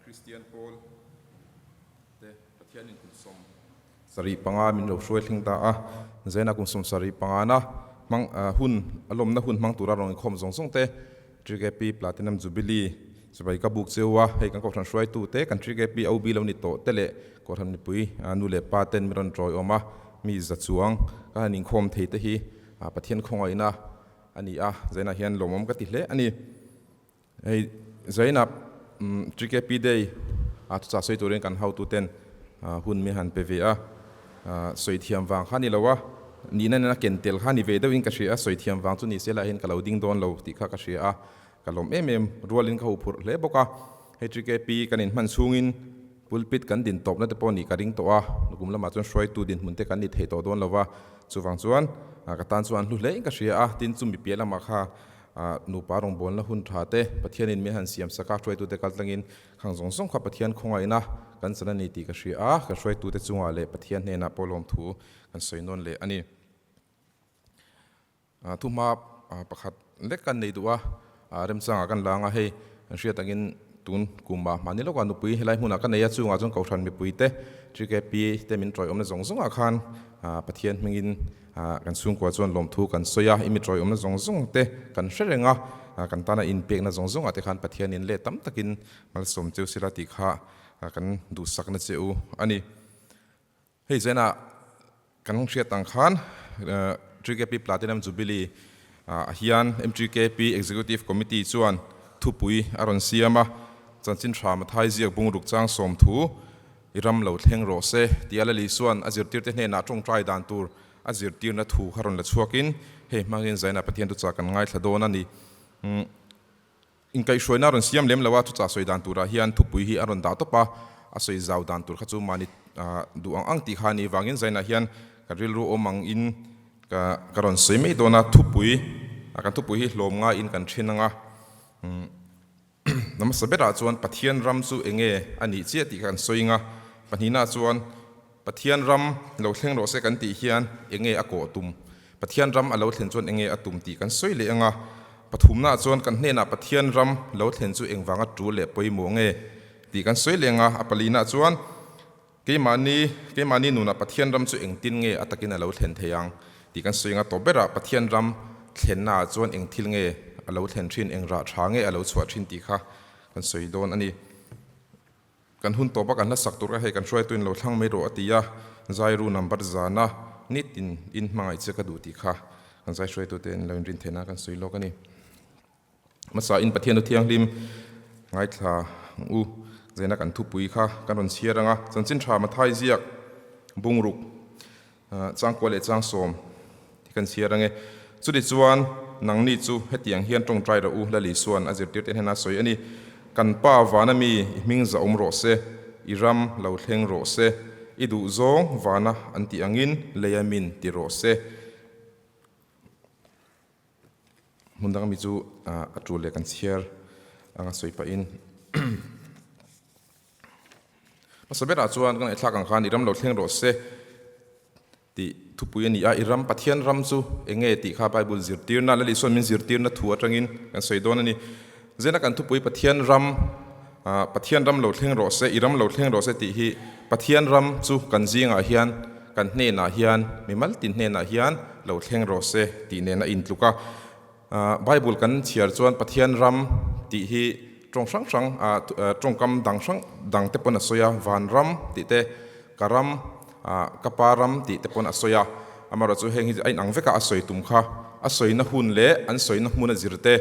Kristian pawl te Pathianin kum 75 min lo hruai thleng ta a, Zaina kum 75 na hmang hun a lawmna hun hmang tura rawn inkhawm zawng zawng te TKP Platinum Jubilee chibai ka buk cheu a, hei kan kohhran hruaitu te kan TKP OB lo ni tawh te leh kohhran mipui nu leh pa ten min rawn tawiawm a, mi za chuang ka han inkhawm thei te hi Pathian khawngaihna a ni a, Zaina hian lawmawm ka ti hle a ni. Hei Zainab TKP Day a thuchah sawi turin kan hotuten hun mi han pe ve a, sawi thiam vang kha ni lo a, nihna nena ken tel kha ni ve deuhin ka hria a, sawi thiam vang chu ni se lah hian ka lo ding dawn lo tih kha ka hria a, ka lawm em em rualin ka huphurh hle bawk a. Hei TKP kan inhman chhungin pulpit kan din tawpna te pawh nih ka ring tawh a, kum lamah chuan hruaitu dinhmun te kan ni thei tawh dawn lo va, chuvang chuan ka tan chuan hlu hlein ka hria a, tin chumi piah lamah kha Nupa rawngbawlna hun tha te Pathianin min han siam sak a, hruaitute kal tlangin khang zawng zawng kha Pathian khawngaihna kan chan a ni tih ka hria a, ka hruaitute chungah leh Pathian hnenah pawh lawmthu kan sawi nawn leh a ni. Thuhma pakhat lek kan nei duh a, remchangah kan lang a, hei kan hriat angin tun kumah mahni lawkah nupui helai hmunah ka nei a, chungah chuan Kohhran mipuite TKP te min tawiawmna zawng zawngah khan Pathian hmingin Kan chhungkua chuan lawmthu kan sawi a, i mi tawiawmna zawng zawng te kan hre reng a, kan tana inpekna zawng zawngah te khan Pathianin leh tam takin malsawm cheu sila tih kha kan duhsakna che u a ni. Hei zainah kan hriat ang khan TKP Platinum Jubilee ah hian MTKP Executive Committee chuan thupui a rawn siam a, Chanchin Tha Mathai ziak bungruk chang sawmthu I ram lo thleng rawh se, tia Lali chuan a zirtirte hnenah tawngtai dan tur a zirtirna thu kha rawn la chhuakin, hei hmangin Zaina Pathian thuchah kan ngaithla dawn a ni. Inkaihhruaina a rawn siam lem lo a, thuchah sawi dan turah hian thupui hi a rawn dah tawp a, a sawi zau dan tur kha chu mahni duh ang ang tih kha a nih vangin Zaina hian ka rilru awm angin ka ka rawn sawi mai dawn a, thupui kan thupui hi hlawm ngaiin kan then ang a. Hmasa berah chuan Pathian ram chu eng nge a nih chiah tih kha kan sawi ing a, pahnihnaah chuan Pathian ram lo thleng rawh se kan tih hian eng nge a kawh tum, Pathian ram a lo thlen chuan eng nge a tum tih kan sawi leh ang a, pathumnaah chuan kan hnenah Pathian ram lo thlen chu engvanga tul leh pawimawh nge tih kan sawi leh ang a, a palinaah chuan keimahni keimahni nunah Pathian ram chu engtin nge a takin a lo thlen thei ang tih kan sawi ang a, tawp berah Pathian ram thlennaah chuan eng thil nge a lo thlen thin, eng rah tha nge a lo chhuah thin tih kha kan sawi dawn a ni. Kan hun tawpa kan hlasak tur kha hei kan hruaituin lo thlang mai rawh a ti a, Zairu number zana nitin in hmangaih che ka duh tih kha kan zai hruaitute an lo inrin theihna kan sawi lawk a ni. Hmasa in Pathian Thianghlim ngaithla ang u. Zaina kan thupui kha kan rawn chhiar ang a, Chanchin Tha Mathai ziak bungruk changkua leh changsawm hi kan chhiar ang e. Chuti chuan nangni chu hetiang hian tawngtai rawh u, Lali Suan a zirtirte hnena sawi a ni. Kan Pa vana mi i hming za awm rawh se, i ram lo thleng rawh se, i duhzawng vana an tih angin leia min ti rawh se. Hmun dang ami chu a tul leh kan chhiar anga sawi pahin hmasa berah chuan ka ngaihthlak ang khan i ram lo thleng rawh se tih thupui a ni a, i ram Pathian ram chu eng nge tih kha Bible zirtirna Lal Isuan min zirtirna thu atangin kan sawi dawn a ni. Zena kan thupui Pathian ram Pathian ram lo thleng rawh se, i ram lo thleng rawh se tih hi Pathian ram chu kan zingah hian kan hnenah hian mimal tin hnenah hian lo thleng rawh se tih nen a intluk a. Bible kan chhiar chuan Pathian ram tih hi tawng hrang hrang tawngkam dang hrang dang te pawn a sawi a, van ram tih te, ka ram, ka pa ram tih te pawn a sawi a. Amaherawhchu heng hi a inang vek a, a sawi tum kha a sawina hun leh an sawina hmun a zir te,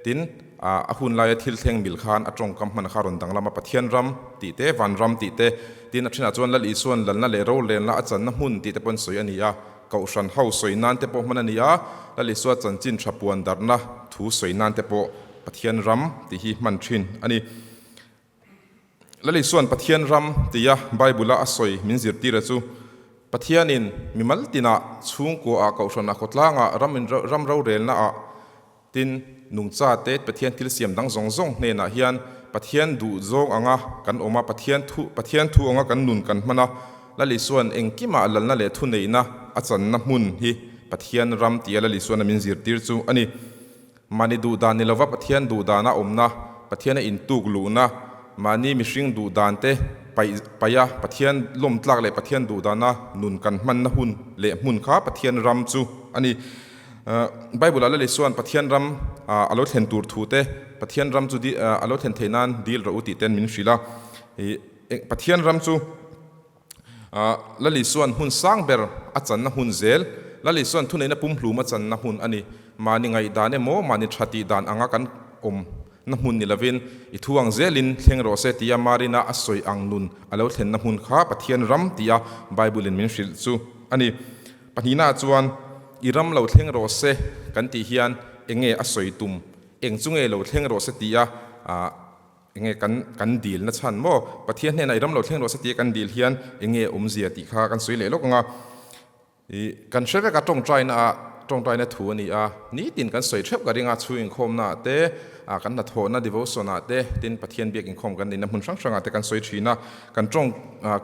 tin a hun laia thil thleng mil khan a tawngkam hman kha a rawn danglam a, Pathian ram tih te, van ram tih te, tin a thenah chuan Lal Isuan lalna leh rolenna a channa hmun tih te pawh an sawi a ni a, Kohhran ho sawi nan te pawh hman a ni a, Lal Isua chanchin tha puan darhna thu sawi nan te pawh Pathian ram tih hi hman thin a ni. Lal Isuan Pathian ram tia Bible-a a sawi min zirtira chu Pathianin mimal tinah, chhungkuaah, kohhranah, khawtlangah, ram ram rorelnaah tin nungchate Pathian thil siam dang zawng zawng hnenah hian Pathian duh zawng anga kan awm a, Pathian thu Pathian thu anga kan nun kan hman a, Lal Isuan engkimah lalna leh thuneihna a channa hmun hi Pathian ram tia Lal Isuana min zirtir chu a ni. Mahni duhdan ni lova Pathian duhdana awmna, Pathiana intuk luhna, Mahni mihring duh dan te paih paih a, Pathian lawm tlak leh Pathian duh dana nun kan hmanna hun leh hmun kha Pathian ram chu a ni. Bible ah Lali chuan Pathian ram a lo thlen tur thu te, Pathian ram chu a lo thlen theih nan dil rawh u tih ten min hrilh a. Pathian ram chu Lali chuan hmun sang ber a channa hmun zel, Lali chuan thuneihna pumhlum a channa hmun a ni. Mahni ngaihdan emaw, mahni tha tih dan anga kan awm na hmun ni lovin, i thu ang zelin thleng rawh se tia Marina a sawi ang nun a lo thlenna hmun kha Pathian ram tia Bible-in min hrilh chu a ni. Pahnihnaah chuan, i ram lo thleng rawh se kan tih hian eng nge a sawi tum? Eng chu nge lo thleng rawh se tia eng nge kan kan dil na chhan maw? Pathian hnenah i ram lo thleng rawh se tia kan dil hian eng nge awmzia tih kha kan sawi leh lawk ang a. I kan hre vek a, tawngtaina ah tawngtaina thu a ni a, nitin kan sawi theuh ka ring a, chhung inkhawmna ah te, ah kan hnathawhna devotion ah te, tin Pathian biak inkhawm kan neihna hmun hrang hrang ah te kan sawi thin a, kan tawng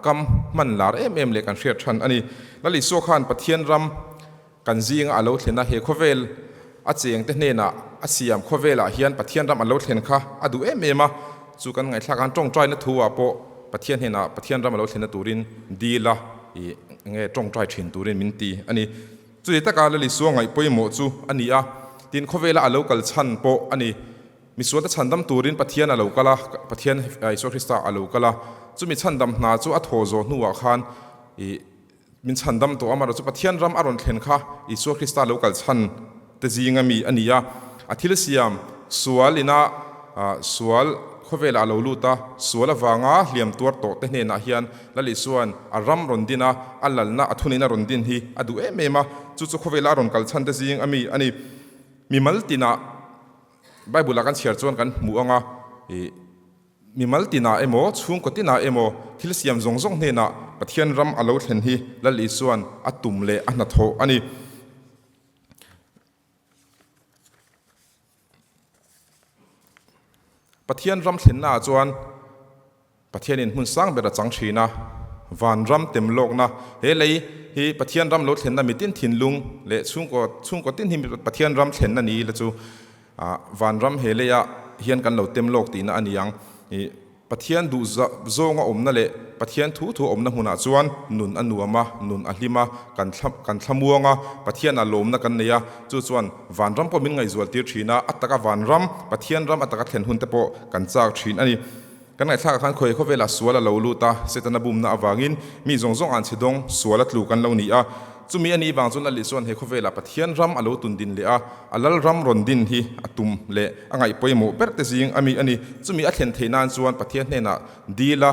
kam hman lar em em leh kan hriat than a ni. Lal Isua khan Pathian ram kan zinga a lo thlen a, he khawvel a cheng te hnenah a siam khawvelah hian Pathian ram a lo thlen kha a duh em em a, chu kan ngaihthlak khan tawngtaina thu ah pawh Pathian hnenah Pathian ram a lo thlenna turin dil a ih nge tawngtai thin turin min ti a ni. Chuti taka Lal Isua ngaih pawimawh chu a ni a, tin khawvela a lo kal chhan pawh a ni. Misualte chhandam turin Pathian a lo kal a, Pathian Isua Krista a lo kal a, chumi chhandam hna chu a thaw zawh hnuah khan ih Min chhandam tawh a, amaherawhchu Pathian ram a rawn thlen kha Isua Krista lo kal chhan te zinga mi a ni a. A thil siam sual ina sual khawvelah a lo lut a, sual avanga hliam tuar tawh te hnenah hian Lal Isua'n a ram rawn din a, a lalna a thuneihna rawn din hi a duh em em a, chu chu khawvela a rawn kal chhan te zing a mi a ni. Mimal tinah Bible-ah kan chhiar chuan kan hmuh ang a, ih. Mimal tinah emaw, chhungkaw tinah emaw, thil siam zawng zawng hnenah Pathian ram a lo thlen hi Lal Isua'n a tum leh a hnathawh a ni. Pathian ram thlennaah chuan Pathianin hmun sang ber a chang thin a, van ram tem lawkna he lei hi Pathian ram lo thlenna mitin thinlung leh chhungkaw chhungkaw tin hi Pathian ram thlenna ni ila chu Vanram he leiah hian kan lo tem lawk tihna a ni ang. Ih, Pathian duh zawnga awmna leh Pathian thu thu awmna hmunah chuan nun a nuam a, nun a hlim a, kan thla kan thlamuang a, Pathianah lawmna kan nei a, chu chuan Vanram pawh min ngaihzual tir thin a, a taka Vanram, Pathian ram a taka thlen hun te pawh kan chak thin a ni. Kan ngaihthlakah khan khawi khawvelah sual a lo lut a, Setana bumna avangin mi zawng zawng an chhe dawng, sual a tlu kan lo ni a. Chumi a nih vang chuan Lali chuan he khawvelah Pathian ram a lo tun din leh a, a lal ram rawn din hi a tum leh a ngaih pawimawh ber te zing a mi a ni. Chumi a thlen theih nan chuan Pathian hnenah dil a,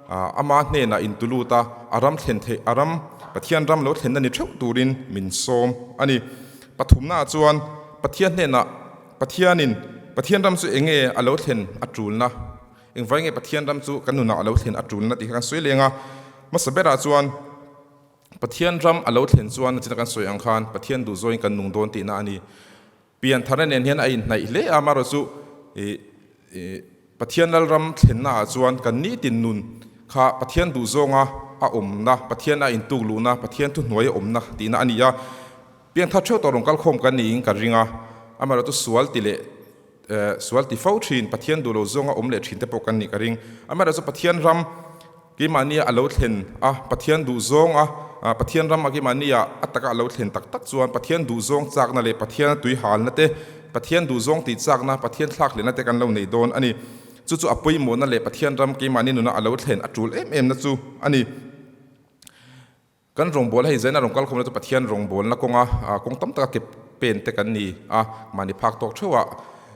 ama hnenah intu lut a, a ram thlen theih, a ram, Pathian ram lo thlenna ni theuh turin min sawm a ni. Pathumnaah chuan Pathian hnenah Pathianin Pathian ram chu eng nge a lo thlen a tulna? Engvai nge Pathian ram chu kan nunah a lo thlen a tulna tih kha kan sawi leng a. Hmasa berah chuan Pathian ram a lo thlen chuan nachina kan sawi ang khan Pathian duh zawngin kan nung dawn tihna a ni. Piantharna nen hian a inhnaih hle a, amaherawhchu chu ih ih Pathian Lalram thlennaah chuan kan nitin nun kha Pathian duh zawnga a awmna, Pathian a intuk luhna, Pathian thuhnuai a awmna tihna a ni a. Piangthar theuh tawh rawn kalkhawm kan niin ka ring a, amaherawhchu sual ti leh sual ti fo thin, Pathian duh lo zawnga awm leh thin te pawh kan nih ka ring. Amaherawhchu Pathian ram keimahnia a lo thlen a, Pathian duh zawnga Pathian ram a keimahnia a taka a lo thlen tak tak chuan Pathian duh zawng chakna leh Pathian tui halna te, Pathian duh zawng tih chakna, Pathian thlak lehna te kan lo nei dawn a ni. Chu chu a pawimawhna leh Pathian ram keimahni nuna a lo thlen a tul em em na chu a ni. Kan rawngbawlna hei zaina rawn kalkhawmna chu Pathian rawngbawlna kawnga kawng tam taka ke pen te kan ni a, mahni phak tawk theuh ah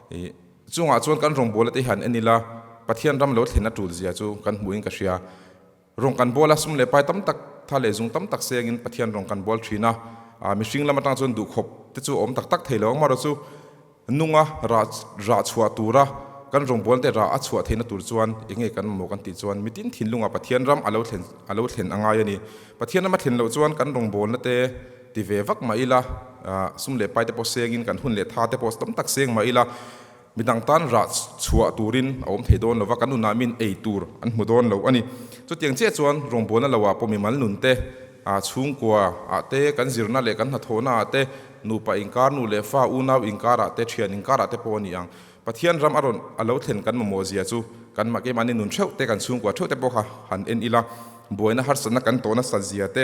ih chungah chuan kan rawngbawlna te hi han en ila Pathian ram lo thlen a tul zia chu kan hmuhin ka hria. Rawng kan bawl a, sum leh pai tam tak tha leh zung tam tak sengin Pathian rawng kan bawl thin a, mihring lam atang chuan duhkhawp te chu a awm tak tak thei lo ang marawh chu Nunga rah rah chhuah tura kan rawngbawlte rah a chhuah theihna tur chuan eng nge kan mamawh kan tih chuan mitin thinlunga Pathian ram a lo thlen a lo thlen a ngai a ni. Pathian ram a thlen loh chuan kan rawngbawlna te ti ve vak mah ila, sum leh pai te pawh sengin kan hun leh tha te pawh tam tak seng mah ila midang tan rah chhuah turin a awm thei dawn lo va, kan nunah min ei tur an hmu dawn lo a ni. Chutiang chiah chuan rawngbawlna loah pawh mimal nun te, chhungkua ah te, kan zirna leh kan hnathawhna ah te, Nupa inkar, nu leh fa, unau inkarah te, thian inkarah te pawh a ni ang. Pathian ram a rawn a lo thlen kan mamawh zia chu kan mah keimahni nun theuh te kan chhungkua theuh te pawh kha han en ila, buaina harsatna kan tawh nasat zia te,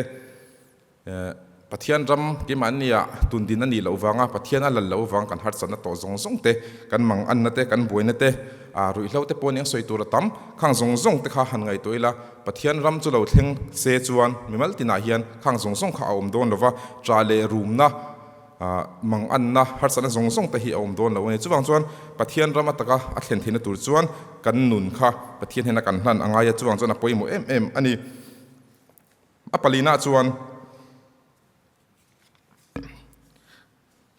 Pathian ram keimahnia tundin a nih loh vanga Pathian a lal loh vang kan harsatna tawh zawng zawng te, kan manganna te, kan buaina te, ruihhlo te pawh nia sawi tur a tam. Khang zawng zawng te kha han ngaihtuah ila, Pathian ram chu lo thleng se chuan mimal tinah hian khang zawng zawng kha a awm dawn lova, ṭah leh rumna, manganna, harsatna zawng zawng te hi a awm dawn lo a ni. Chuvang chuan Pathian ram ataka a thlen theihna tur chuan kan nun kha Pathian hnena kan hlan a ngai a, chuvang chuan a pawimawh em em a ni. A palina chuan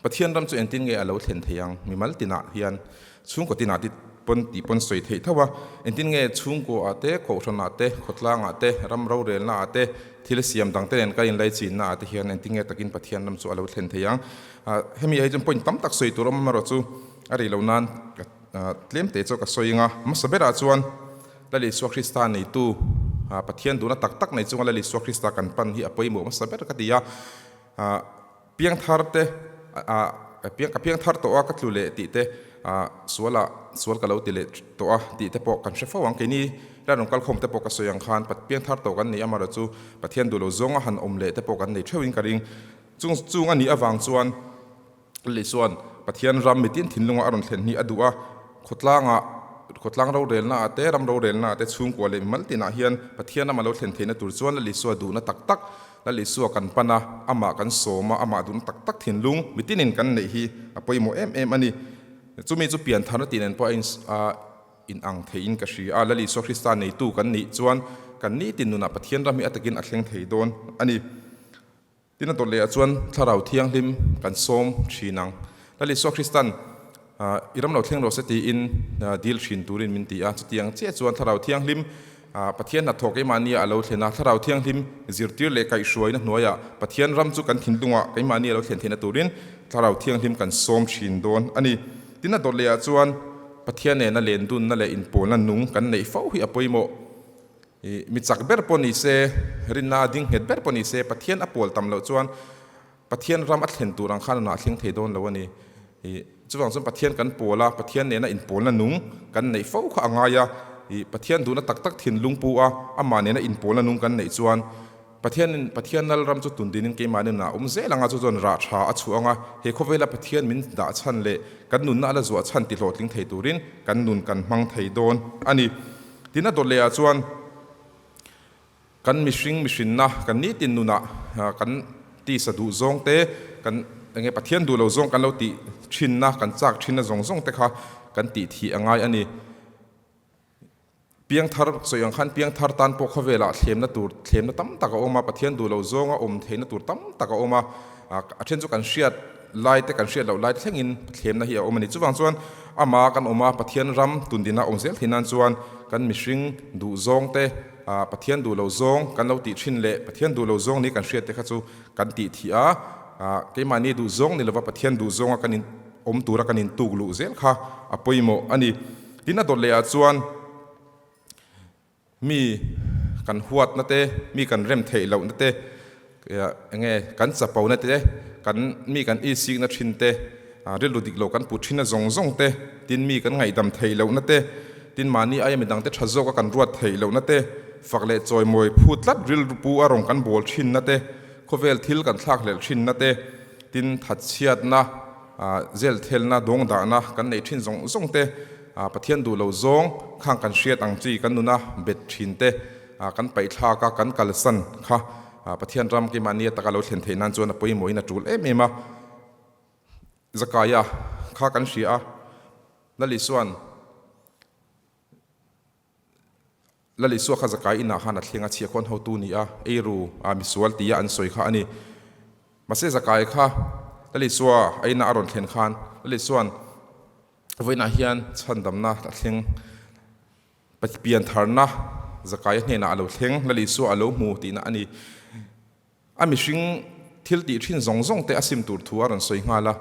Pathian ram chu engtin nge a lo thlen thei ang? Mimal tinah hian chhungkaw tinah ti pawn tih pawn sawi theih tho a, engtin nge chhungkaw ah te, kohhran ah te, khawtlang ah te, ram rorelna ah te, thil siam dang te nen kan inlai chinna ah te hian engtin nge takin Pathian ram chu a lo thlen thei ang? Hemi ah hi chuan point tam tak sawi tur awm erawh chu a rih lo nan tlem te chu ka sawi ang a, hmasa berah chuan Lal Isua Krista neitu, Pathian duhna tak tak nei chunga Lal Isua Krista kan pan hi a pawimawh hmasa ber ka ti a. Piangthar te, ka piangthar tawh a, ka tlu leh tih te, sualah sual ka lo ti leh tawh a tih te pawh kan hre fo ang. Keini la rawn kalkhawm te pawh ka sawi ang khan piangthar tawh kan nei amaherawhchu Pathian duh lo zawnga han awm leh te pawh kan nei theuhin ka ring. Chung chung a nih avang chuan Lei chuan Pathian ram mitin thinlunga a rawn thlen hi a duh a, khawtlangah, khawtlang rorelnaah te, ram rorelnaah te, chhungkua leh mimal tinah hian Pathian ram a lo thlen theihna tur chuan Lal Isua duhna tak tak, Lal Isua kan pan a, amah kan sawm a, amah duhna tak tak thinlung mitinin kan neih hi a pawimawh em em a ni. Chumi chu piantharna tih nen pawh a in a inang theiin ka hria a, Lal Isua Krista neitu kan nih chuan kan nitin nunah Pathian ram hi a takin a thleng thei dawn a ni. Tin a dawt lehah chuan Thlarau Thianghlim kan sawm thin ang. Lal Isua Kristan i ram lo thleng rawh se tiin dil thin turin min ti a. Chutiang chiah chuan Thlarau Thianghlim Pathian hnathawh keimahnia a lo thlen a, Thlarau Thianghlim zirtir leh kaihhruaina hnuaiah Pathian ram chu kan thinlungah keimahnia a lo thlen theihna turin Thlarau Thianghlim kan sawm thin dawn a ni. Tin a dawt lehah chuan Pathian nena lendunna leh inpawlna nung kan neih fo hi a pawimawh. I mi chak ber pawh ni se, rinna a ding nghet ber pawh ni se, Pathian a pawl tam loh chuan Pathian ram a thlen tur ang khan a thleng thei dawn lo a ni. I chuvang chuan Pathian kan pawl a, Pathian nena inpawlna nung kan neih fo kha a ngai a. I Pathian duhna tak tak thinlung pu a, amah nena inpawlna nung kan neih chuan Pathianin Pathian lal ram chu tundinin keimah nunah a awm zel ang a, chu chuan rah tha a chhuah ang a, he khawvela Pathian min dah chhan leh kan nunna a la zuah chhan tihlawhtling thei turin kan nun kan hmang thei dawn a ni. Tin a dawt lehah chuan kan mihring mihrinna kan nitin nunah kan tisa duh zawng te, kan enge Pathian duh lo zawng kan lo tih thinna, kan chak thinna zawng zawng te kha kan tih thih a ngai a ni. Piangthar sawi ang khan piangthar tan pawh khawvelah thlemna tur thlemna tam tak a awm a, Pathian duh lo zawnga awm theihna tur tam tak a awm a, a then chu kan hriat lai te kan hriat loh lai te thlengin thlemna hi a awm a ni. Chuvang chuan ama kan awm a, Pathian ram tundina awm zel theih nan chuan kan mihring duh zawng te, Pathian duh lo zawng kan lo tih thin leh Pathian duh lo zawng ni kan hriat te kha chu kan tih thih a, keimahni duh zawng ni lova Pathian duh zawnga kan in awm tura kan intuk luh zel kha a pawimawh a ni. Tin a dawt lehah chuan mi kan huatna te, mi kan rem theih lohna te, enge kan chapona te, kan mi kan isikna thin te, rilru dik lo kan put thinna zawng zawng te, tin mi kan ngaihdam theih lohna te, tin mahni aia midang te tha zawka kan ruat theih lohna te, fak leh chawimawi phut tlat rilru pu a rawn kan bawl thinna te, khawvel thil kan thlakhlelh thinna te, tin thatchhiatna, Zelthelna, dawngdahna kan neih thin zawng zawng te, Pathian duh lo zawng khang kan hriat ang chi kan nuna bet thin te kan paihthlak a, kan kalsan kha Pathian ram keimahni ataka lo thlen theih nan chuan a pawimawhin a tul em em a. Zakaia kha kan hria a, Lal Isua'n Lal Isua kha Zakai inah khan a thleng a, chhiahkhawn hotu ni a, eiru a misual tia an sawi kha a ni. Mahse Zakai kha Lal Isua a inah a rawn thlen khan Lal Isua'n vawiinah hian chhandamna a thleng, piantharna Zakaia hnenah a lo thleng, Lal Isua a lo hmu tihna a ni. A mihring thil tih thin zawng zawng te a sim tur thu a rawn sawi nghal a.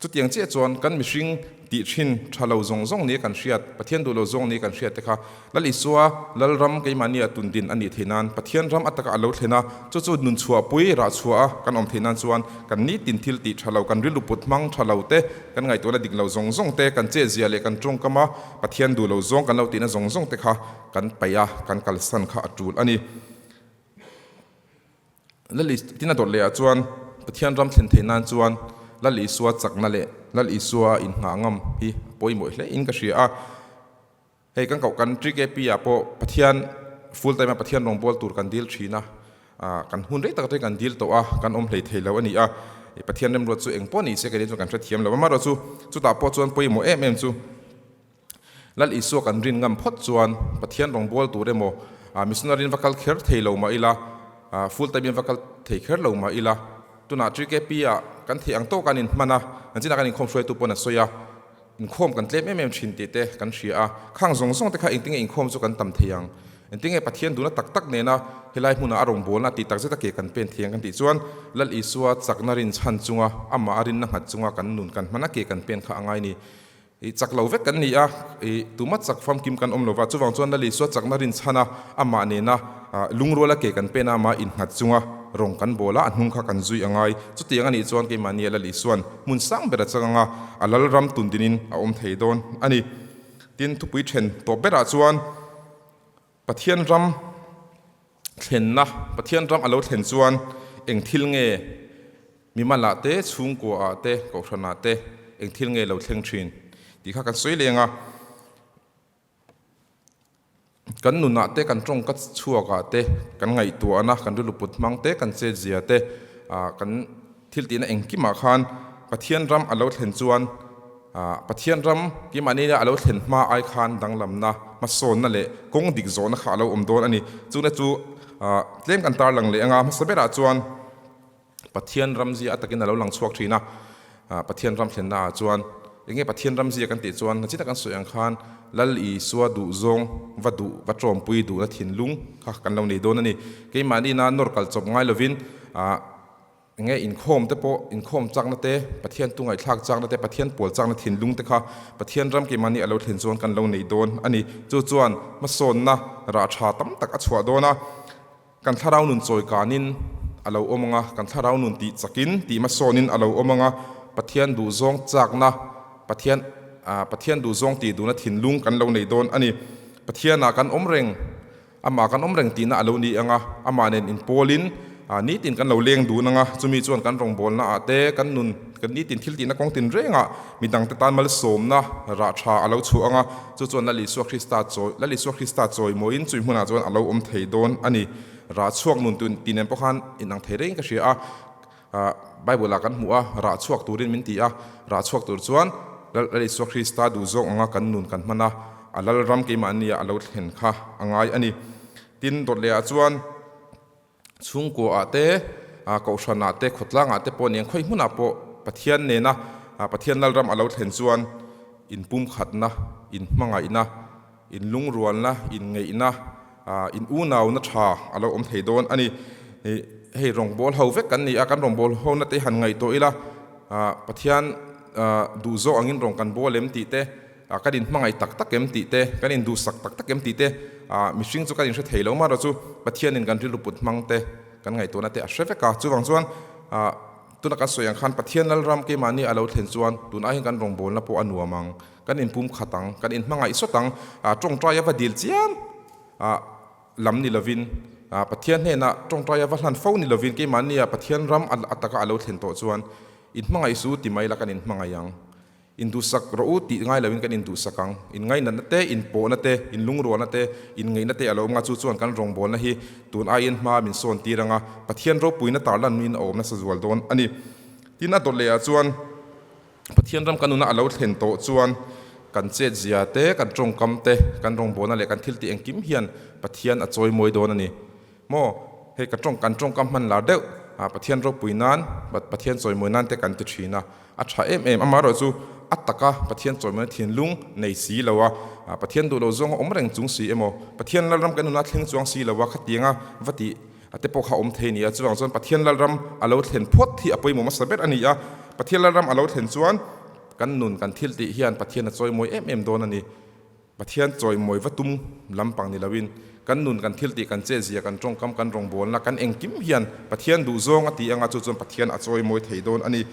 Chutiang chiah chuan kan mihring tih thin tha lo zawng zawng nia kan hriat, Pathian duh lo zawng nia kan hriat te kha Lal Isua Lalram keimahnia tun din a nih theih nan Pathian ram ataka a lo thlen a, chu chu nun chhuahpui rah chhuah a kan awm theih nan chuan kan nitin thil tih tha lo, kan rilru put hmang tha lo te, kan ngaihtuahna dik lo zawng zawng te, kan chetzia leh kan tawngkam a Pathian duh lo zawng kan lo tihna zawng zawng te kha kan paih a, kan kalsan kha a tul a ni. Lal Is, tin a dawt leh ah chuan Pathian ram thlen theih nan chuan Lal Isua chakna leh Lal Isua inngah ngam hi a pawimawih hle in ka hria a. Hei kan koh kan TKP ah pawh Pathian full time a Pathian rawngbâwl tur kan dil thin a, kan hun rei tak atangin kan dil tawh a, kan awm hlei thei lo a ni a. Pathian remruat chu eng pawh ni se keini chuan kan hrethiam lo a, amaherawhchu chutah pawh chuan pawimawh em em chu Lal Isua kan rin ngam phawt chuan Pathian rawngbâwl tur emaw, missionary in va kal kher thei lo mah ila, full time in va kal thei kher lo mah ila, tunah TKP ah kan theih ang tawk a an inhman a, an chinah kan inkhawm hruaitu pawn a sawi a, inkhawm kan tlem em em thin tih te kan hria a, khang zawng zawng te kha engtinge inkhawm chu kan tam thei ang? Engtinge Pathian duhna tak tak nena helai hmunah a rawngbâwlna tih tak zeta ke kan pen thei ang kan tih chuan Lal Isua chakna rinchhan chunga amah a rinna nghat chunga kan nun kan hmana ke kan pen kha a ngai ni. I chak lo vek kan ni a, i tuma chak famkim kan awm lo va, chuvang chuan Lali Isua chakna rinchhan a, amah nena lungruala ke kan pen a, amah innghat chunga rawng kan bawl a, a hnung kha kan zui a ngai. Chutiang a nih chuan keimahnia Lali Isua'n hmun sang ber a chang ang a, a lalram tundinin a awm thei dawn a ni. Tin, thupui then tawp berah chuan Pathian ram thlenna, Pathian ram a lo thlen chuan eng thil nge mimalah te, chhungkuaah te, kohhranah te eng thil nge lo thleng thin tih kha kan sawi leng a. Kan nunah te, kan tawngka chhuakah te, kan ngaihtuahna, kan rilru put hmang te, kan chetzia te, kan thil tihna engkimah khan Pathian ram a lo thlen chuan Pathian ram keimahni a lo thlen hma ai khan danglamna, hmasawnna leh kawng dik zawhna kha a lo awm dawn a ni. Chuna chu tlem kan tarlang leh anga hmasa berah chuan Pathian ram zia a takin a lo lang chhuak thin a. Pathian ram thlenna ah chuan enge Pathian ram zia kan tih chuan nachin a kan sawi ang khan Lal Isua duhzawng va duh va tawmpui duhna thinlung kha kan lo nei dawn a ni. Keimahni ina nawr kal chawp ngai lovin Enge inkhawm te pawh, inkhawm chakna te, Pathian tu ngaihthlak chakna te, Pathian pawl chakna thinlung te kha Pathian ram keimahni a lo thlen chuan kan lo nei dawn a ni. Chu chuan hmasawnna rah tha tam tak a chhuah dawn a, kan thlarau nun chawi kanin a lo awm ang a, kan thlarau nun tih chakin, tih hmasawnin a lo awm ang a, Pathian duhzawng chakna, Pathian Pathian duhzawng tih duhna thinlung kan lo nei dawn a ni. Pathianah kan awm reng. Amah kan awm reng tihna a lo ni ang a, amah nen inpawlin nitin kan lo leng dun ang a, chumi chuan kan rawngbawlna ah te, kan nun, kan nitin thil tihna kawng tin rengah midangte tan malsawmna rah tha a lo chhuah ang a, chu chuan Lal Isua Krista chawi, Lal Isua Krista chawimawiin chui hmunah chuan a lo awm thei dawn a ni. Rah chhuak nun tih nen pawh khan inang thei rengin ka hria a. Bible ah kan hmuh a, rah chhuak turin min ti a, rah chhuak tur chuan Lal Isua Krista duh zawk anga kan nun kan hman a, a Lalram keimahnia a lo thlen kha a ngai a ni. Tin, dawt leh ah chuan chhungkua ah te, kohhran ah te, khawtlang ah te pawh nen khawi hmunah pawh Pathian nena Pathian Lalram a lo thlen chuan inpumkhatna, inhmangaihna, Inlungrualna, inngeihna, in unauna tha a lo awm thei dawn a ni. Hei rawngbâwl ho vek kan ni a, kan rawngbâwl hona te han ngaihtuah ila, Pathian duh zawk angin rawng kan bawl em tih te, kan inhmangaih tak tak em tih te, kan induhsak tak tak em tih te, mihring chu kan inhre thei lo marawh chu Pathianin kan rilru put hmang te, kan ngaihtuahna te a hre vek a. Chuvang chuan tuna kan sawi ang khan Pathian Lalram keimahni a lo thlen chuan tun aiin kan rawngbâwlna pawh a nuam ang. Kan inpum khat ang, kan inhmangaih sawt ang, tawngtai a va dil chiam lam ni lovin, Pathian hnenah tawngtai a va hlan fo ni lovin, keimahnia Pathian ram a taka a lo thlen tawh chuan inhmangaih su ti mai la kan inhmangaih ang. Induhsak rawh u tih ngai lovin kan induhsak ang. Inngainatna te, inpawhna te, inlungrualna te, inngeihna te a lo awm nga, chu chuan kan rawngbawlna hi tun aiin hma min sawn tir ang a, Pathian ropuina tarlannuin a awm nasa zual dawn a ni. Tin, a dawt lehah chuan. Pathian ram kan nuna a lo thlen tawh chuan kan chetzia te, kan tawngkam te, kan rawngbawlna leh kan thil tih engkim hian Pathian a chawi mawi dawn a ni. Maw, hei ka tawng kan tawngkam hman lar deuh, Pathian ropui nan, Pathian chawimawi nan te kan ti thin a, a tha em em. Amaherawhchu a taka Pathian chawimawina thinlung nei si lo a, Pathian duh lo zawnga awm reng chung si emaw, Pathian Lalram kan nuna thleng chuang si lo a, khatianga va tih A te pawh kha awm thei a ni a, chuvang chuan Pathian Lalram a lo thlen phawt hi a pawimawh hmasa ber a ni a. Pathian Lalram a lo thlen chuan kan nun, kan thil tih hian Pathian a chawimawi em em dawn a ni. Pathian chawimawi va tum lampang ni loin kan nun, kan thil tih, kan chezia, kan tawngkam, kan rawngbawlna, kan engkim hian Pathian duhzawng a ti anga chu chuan Pathian a chawimawi thei dawn a ni.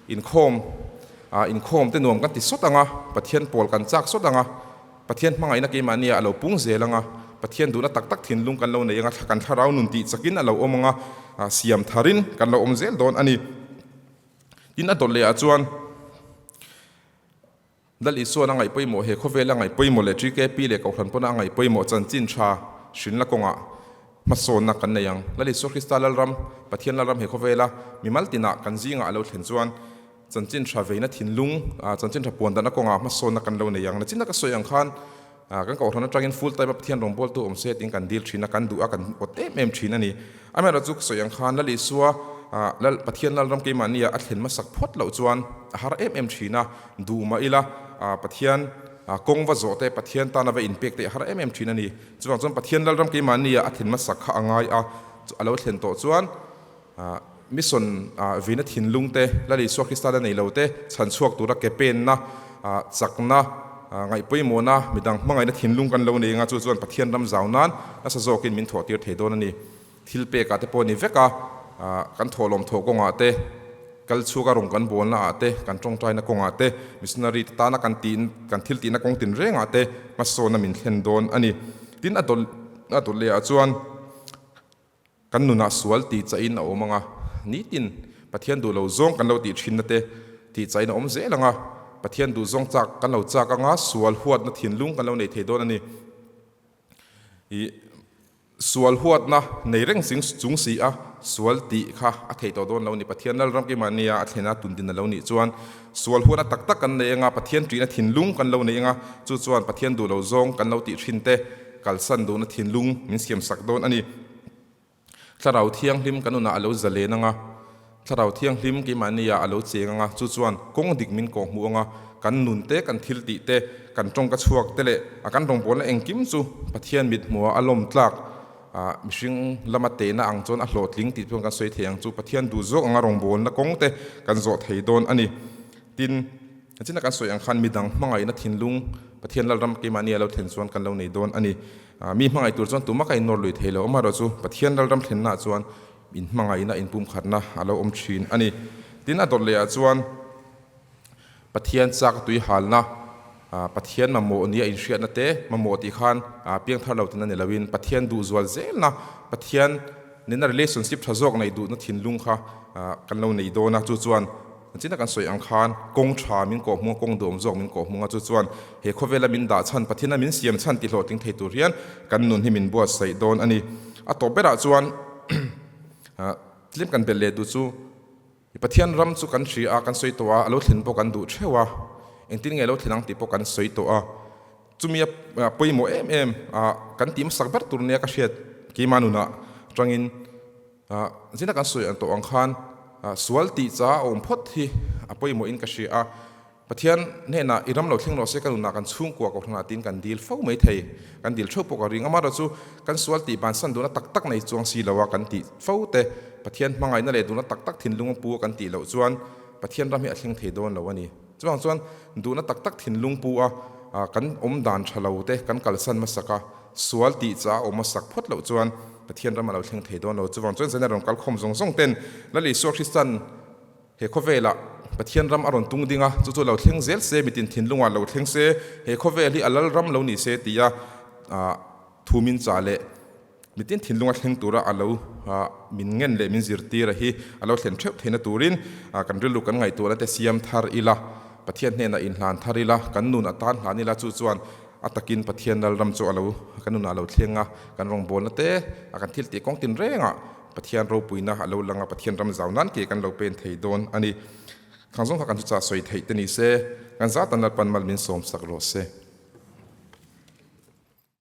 Inkhawm, inkhawm te nuam kan ti sawt anga, Pathian pawl kan chak sawt anga, Pathian hmangaihna keimahnia a lo pung zel anga, Pathian duhna tak tak thinlung kan lo nei anga, kan thlarau nun tih chakin a lo awm anga, siam tharin kan lo awm zel dawn a ni. Tin, a dawt lehah chuan Lal Isuan a ngaih pawimawh he khawvel a ngaih pawimawh leh TKP leh Kohhran pawna a ngaih pawimawh chanchin tha hrinna kawngah hmasawnna kan nei ang. Lal Isua Krista Lalram, Pathian Lalram he khawvela mimal tinah kan zingah a lo thlen chuan chanchin tha veina thinlung, chanchin tha puan danna kawngah hmasawnna kan lo nei ang. Nachin taka sawi ang khan kan Kohhran atangin full time a Pathian rawngbawltu awm se tiin kan dil thin a, kan duh a, kan awt em em thin a ni. Amaherawhchu ka sawi ang khan Lal Isua Lal Pathian Lalram keimahnia a thlen hmasak phawt loh chuan a har em em thin a, duh mah ila Pathian kawng va zawh te, Pathian tana va inpek te a har em em thin a ni. Chuvang chuan Pathian Lalram keimahnia a thlen hmasak kha a ngai a, a lo thlen tawh chuan mission vina thinlung te, Lal Isua Krista la nei lo te chhan chhuak tura ke penna, chakna, ngaihpawimawhna, midang hmangaihna thinlung kan lo nei anga chu chuan Pathian ram zau nan nasa zawkin min thawh tir thei dawn a ni. Thil pekah te pawh a ni vek a, kan thawhlawm thawh kawngah te, kal chhuaka rawng kan bawlna ah te, kan tawngtaina kawngah te, missionary te tana kan tih kan thil tihna kawng tinrengah te hmasawnna min thlen dawn a ni. Tin, a dawt a dawt lehah chuan kan nunah sual tih chahin a awm ang a, nitin Pathian duh lo zawng kan lo tih thinna te tih chahin a awm zel ang a, Pathian duh zawng chak kan lo chak ang a, sual huatna thinlung kan lo nei thei dawn a ni. Ih. Sual huatna nei reng sing chung si a, sual tih kha a thei tawh dawn lo ni. Pathian Lalram keimahnia a thlena tundin a lo nih chuan sual huatna tak tak kan nei anga, Pathian ṭihna thinlung kan lo nei anga, chu chuan Pathian duh lo zawng kan lo tih ṭhin te kalsan duhna thinlung min siamsak dawn a ni. Thlarau Thianghlim kan nunah a lo zalen anga, Thlarau Thianghlim keimahnia a lo cheng anga, chu chuan kawng dik min kawh hmuh anga, kan nun te, kan thil tih te, kan tawngka chhuak te leh a kan rawngbawlna engkim chu Pathian mit hmuha a lawm tlak mihring lama tehna ang chuan a hlawhtling tih chuan kan sawi thei ang chu Pathian duh zawk anga rawngbawlna kawng te kan zawh thei dawn a ni. Tin, china kan sawi ang khan midang hmangaihna thinlung Pathian Lalram keimahni a lo thlen chuan kan lo nei dawn a ni. Mi hmangaih tur chuan tumah ka innawr lui thei lo, amaherawhchu Pathian Lalram thlennaah chuan Inhmangaihna, inpumkhatna a lo awm thin a ni. Tin, a dawt lehah chuan Pathian chak tui halna, Pathian mamawh nia inhriatna te, mamawh tih khan piangthar lo tina ni loin Pathian duh zual zelna, Pathian nena relationship tha zawk neih duhna thinlung kha kan lo nei dawn a. Chu chuan china kan sawi ang khan kawng tha min kawh hmung a, kawng duhawm zawk min kawh hmung a, chu chuan he khawvela min dah chhan, Pathiana min siam chhan ti hlawhtling thei tur hian kan nun hi min buatsaih dawn a ni. A tawp berah chuan tlem kan belh leh duh chu Pathian ram chu kan hria a, kan sawi tawh a, a lo thlen pawh kan duh theuh a, engtin nge a lo thlen ang tih pawh kan sawi tawh a. Chumi a pawimawh em em kan tih hmasak ber tur nia ka hriat keimah nunah atangin zina kan sawi ang tawh ang khan sual tih cha a awm phawt hi a pawimawhin ka hria a. Pathian hnenah i ram lo thleng rawh se ka nunah kan chhungkua kohhranah tiin kan dil fo mai thei, kan dil theuh pawh ka ring. Amaherawh chu kan sual tih bansan duhna tak tak nei chuang si lo a kan tih fo te, Pathian hmangaihna leh duhna tak tak thinlung a pu a kan tih loh chuan Pathian ram hi a thleng thei dawn lo a ni. Chuvang chuan duhna tak tak thinlung pu a kan awm dan tha lo te kan kalsan hmasak a, sual tih cha a awm hmasak phawt loh chuan Pathian ram a lo thleng thei dawn lo. Chuvang chuan Zena rawn kalkhawm zawng zawng ten Lal Isua Kristan He khawvelah Pathian ram a rawn tung ding a, chu chu lo thleng zel se, mitin thinlungah lo thleng se, he khawvel hi a lal ram lo ni se tia thu min chah leh mitin thinlunga thleng tura a lo min ngen leh min zirtir a hi a lo thlen theuh theihna turin kan rilru kan ngaihtuahna te siam thar ila, Pathian hnenah inhlan thar ila, kan nun a tan hlan ila, chu chuan a takin Pathian lal ram chu a lo kan nunah a lo thleng a, kan rawngbawlna te a kan thil tih kawng tinrengah Pathian ropuina a lo lang a, Pathian ram zau nan ke kan lo pen thei dawn a ni. Khang zawng kha kan chu chah sawi theih te ni se, kan zat an Lalpan mal min sawm sak rawh se.